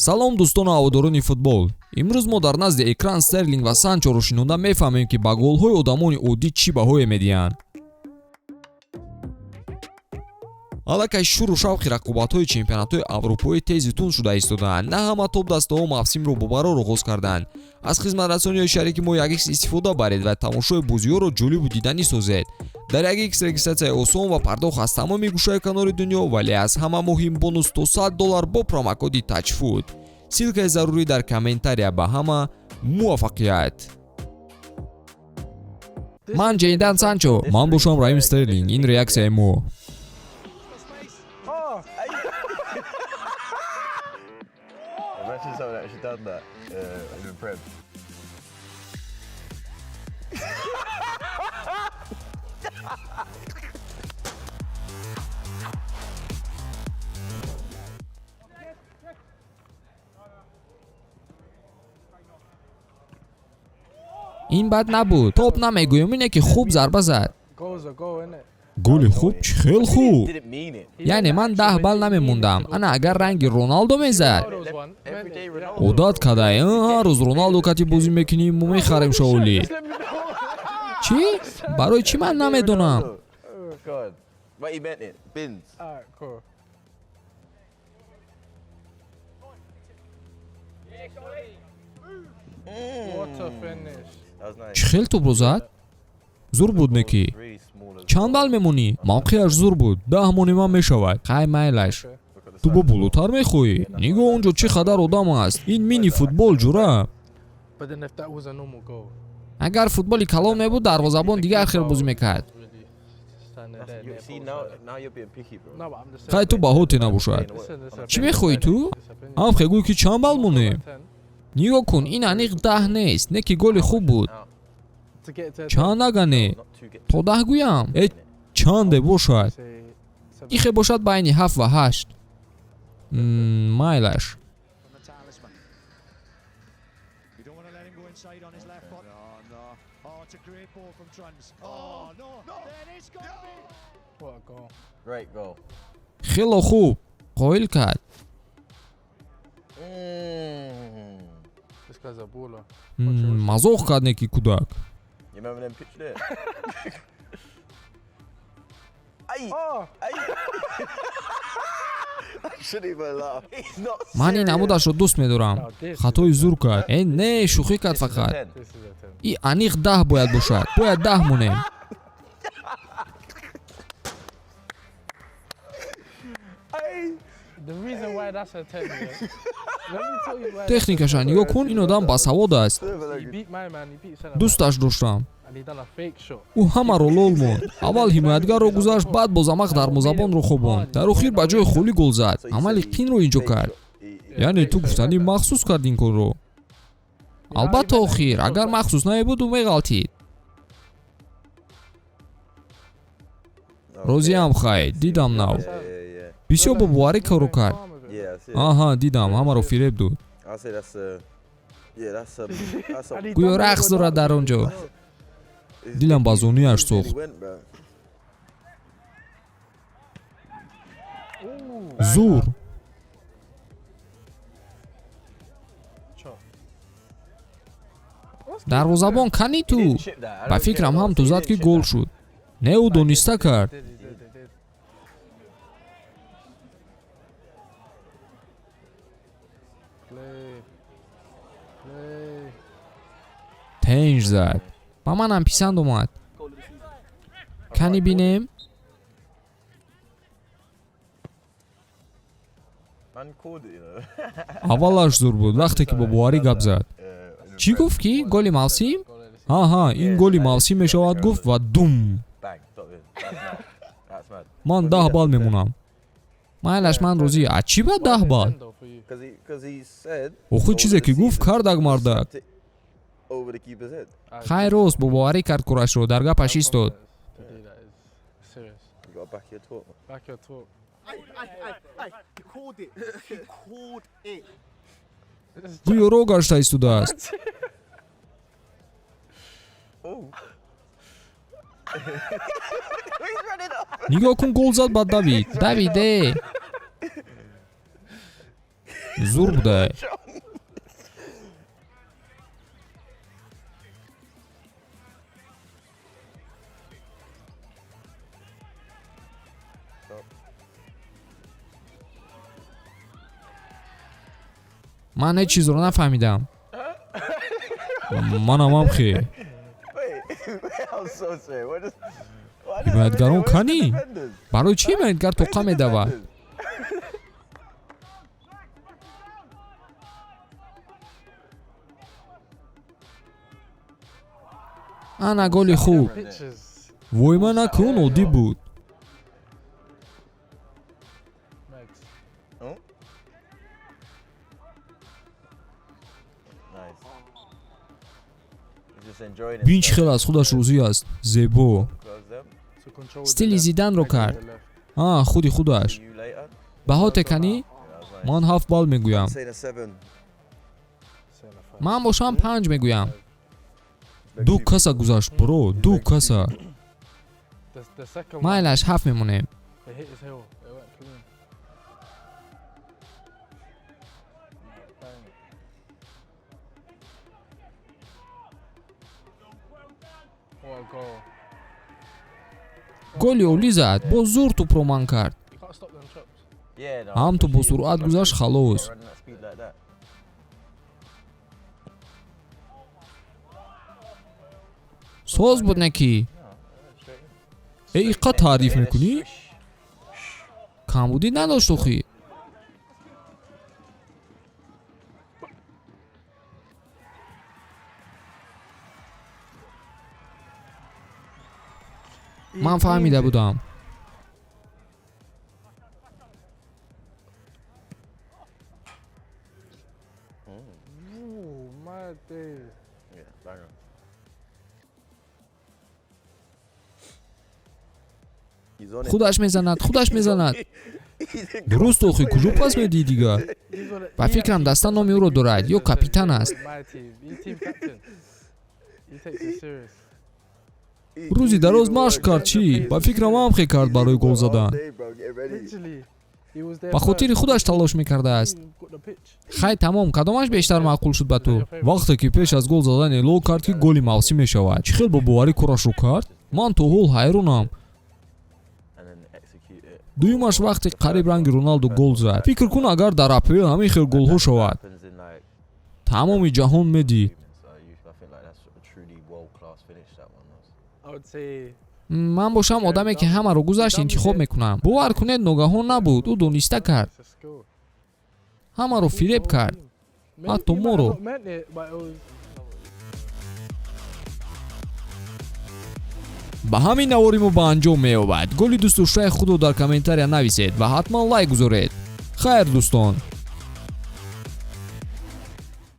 Салом, дӯстону ҳаводорони футбол. Имрӯз мо дар назди экран Стерлинг ва Санчоро шинонда мефаҳмем, ки ба голҳои одамони оддӣ чӣ баҳое медиҳанд. Аллакай шуру шавқи рақобатҳои чемпионатҳои аврупоӣ тезу тунд шуда истодаанд. На ҳама топ-дастаҳо мавсимро бо барор оғоз карданд. Аз хизматрасониҳои шарики мо 1x истифода баред ва тамошои бозиҳоро ҷолибу диданӣ созед. Дар 1x регистратсияи осон ва пардохт аз тамоми гӯшаи канори дунё, вале аз ҳама муҳим бонус то 100 доллар бо промокоди TAJFOOT. Ссылкаи зарурӣ дар комментария. Ба ҳама муваффақият! Ман Ҷейдан Санчо. Ман бошам Раҳим Стерлинг. Ин реаксияи мо. Imagine someone actually done that in the Prem. Ин бад набуд, топ намегӯем, ине ки хуб зарба зад. Goal's a goal, innit? Голи хуб, чӣ хел хуб! Didn't mean it. Яъне ман 10 балл намемондам. Ана агар ранги Роналдо мезад. Ronaldo's one. Every day Meant it. Ronaldo. Одат кадай, ҳар рӯз Роналдо кати бозӣ мекунӣ, мо мехарем шаоли. Just let me know. Чӣ? Барои чӣ, ман намедонам. Oh, God. But he meant it. Bins. Alright, cool. What a finish. That was nice. Чӣ хел тӯбро зад! Зур буд, не ки? Really small as Чанд балл мемонӣ? Мавқеаш зур буд, 10 монема мешавад. Хай, майлаш. Look at the Ту бо size. болотар мехоҳӣ? Нигоҳ, он ҷо чӣ қадар одам аст. Ин мини футбол, ҷура. But then if that was a normal goal, Агар футболи калон мебуд, дарвозабон дигар хел бозӣ мекард. really standing That's, there. you Near see, post now, like that. now you're being picky, bro. No, but I'm just saying. Хай, ту баҳоте набошад. Listen, it's Чӣ opinion, мехоҳӣ ту? It's opinion. Ҳам хегӯй, ки чанд балл монем. 10. Нигоҳ кун, ин аниқ 10 нест, не ки голи хуб буд. Now, To get to a Чанд агане? not to get То 10 гӯям, э, чанде бошад? 10, say seven. Ихе бошад байни ҳафт ва ҳашт. Майлаш. From the talisman. You don't want to let him go inside on his left foot. No, no. Oh, it's a great ball from Truns. Oh, no. No. There it's got to be. What a goal. Great goal. Хело хуб қоил кард. This guy's a baller. Мазоқ кард, не ки кӯдак. You remember them picture there? Ay, Oh! ay. I shouldn't even laugh. He's not Ман ин serious. намудашро дӯст медорам. Now this, Хатои зур кард. Э, не, шӯхӣ кард This is a фақат. 10. this is a 10. И аниқ 10 бояд бошад, бояд 10 монем. Ay. The reason why that's a 10, yeah. Let me tell you why. Техникаша нигоҳ кун, ин одам басавод аст. He beat my man, he beat centre Дӯсташ доштам. and he done a fake shot. Ӯ ҳамаро лол монд. Аввал ҳимоятгарро гузашт, баъд бозамақ дарвозабонро хобонд, дар охир ба ҷои холӣ гол зад. So you Амали said he қинро инҷо fake кард. shot. He- Яъне ту гуфтанӣ махсус кард ин корро? Албатта, охир агар махсус намебуд, ӯ меғалтид. Okay. Розиам, хай, дидам нав. Yeah. Бисёр бо боварӣ корро кард. Calm with it. Yeah, I see it. Аҳа, дидам, ҳамаро фиреб дод. I'll say that's a yeah, that's a And he Гӯё done it рақс with дорад that. дар он ҷо. His Дилам ба зонуяш really сӯхт. went, bro. Ooh. Зур. Chop. Дарвозабон кани ту? He didn't chip that. I Ба don't фикрам, care. ҳам ту He зад, didn't ки chip гол that. шуд. Не, ӯ дониста кард. Did, he did, he did. Play. Play. Тенж зад, ба манам писанд омад. Кани бинем. Man called it. Аввалаш зур буд, вақте ки бо боварӣ гап зад. In Чӣ the Prem. гуфт, ки голи мавсим? Goal of the season. Ҳа, ин голи мавсим мешавад, гуфт ва дум. Bang, stop it. That's mad. That's mad. Ман 10 балл мемонам. Майлаш, ман розӣ. А чӣ ба 10 Why is it балл? 10 though for you? Cause he said Охир чизе ки гуфт, кардак, мардак. slapped it over the keeper's head. I Хай, рост, бо боварӣ кард корашро, дар гапаш How истод. confidence to do that is serious. You got to back your talk. Back your talk. Hey, hey, hey, hey, he called it. He called it. Гӯё роҳ гашта истодааст. Oh. He's running off. Нигоҳ кун, гол зад, баъд давид, давид, э. Зур буда. Ман ҳеҷ чизро нафаҳмидам. Манам амхе. Wait, I'm so sorry. What is? Why does- Ҳимоятгарон where's the канӣ? defenders? Барои чӣ ҳимоятгар Where's the тоқа медавад? defenders? Ана голи хуб. Pictures. Войма накун, оддӣ буд. Mags. Oh. Nice. He's just enjoying Бин чӣ himself. хел аз худаш розӣ аст. Зебо. Close them. To control with the Стили left, Зиданро Mags with кард. the left. А, худи худаш. See you later. Баҳо теканӣ? Yeah, that was nice. Ман 7 балл мегӯям. Saying a seven. Saying a five. Ман бошам 5 мегӯям. Ду каса гузашт, бро, ду каса. The second one, Майлаш, 7 мемонем. they hit his heel. It went clean. Bang. What a goal. Голи олӣ зад, бо зур тӯпро манъ кард. You can't stop them chops. Yeah, no, Ҳам тӯп бо especially суръат гузашт, халос. running that speed like that. Соз буд не ки? Э, иққа таъриф мекунӣ? Камбудӣ надошт охӣ. Ман фаҳмида будам. Ooh, my days. Yeah, banger. He's on it. Худаш мезанад, худаш мезанад. He's in Дуруст охӣ, куҷо пас медиҳӣ дигар? He's on it. Ба He фикрам actually даста номи ӯро дорад ё капитан аст. My team. He's team captain. He takes it serious. Рӯзи дароз машқ кард чӣ? Ба фикрам амхе кард барои гол задан. Literally, he was there Ба хотири first. худаш талош мекардааст. He got the pitch. Хай тамом, кадомаш бештар маъқул шуд ба ту? Вақте ки пеш аз гол задан эълон кард, ки голи мавсим мешавад, чӣ хел бо боварӣ корашро кард? Ман то ҳол ҳайронам. And then execute it. Дуюмаш вақте қариб ранги Роналду гол зад. Фикр кун, агар дар АПЛ ҳамин хел голҳо шавад, Happens in like тамоми ҷаҳон медид. so I think like that's a truly world class finish that one was. I would say Ман бошам одаме ки ҳамаро гузашт интихоб мекунам. Бовар кунед, ногаҳон набуд, ӯ дониста кард. it's a skill. Ҳамаро фиреб кард. Maybe Ҳатто he might моро. have not meant it, but it was Ба ҳамин навори мо ба анҷом меёбад. Голи дӯстдоштаи худро дар комментария нависед ва ҳатман лайк гузоред. Хайр, дӯстон.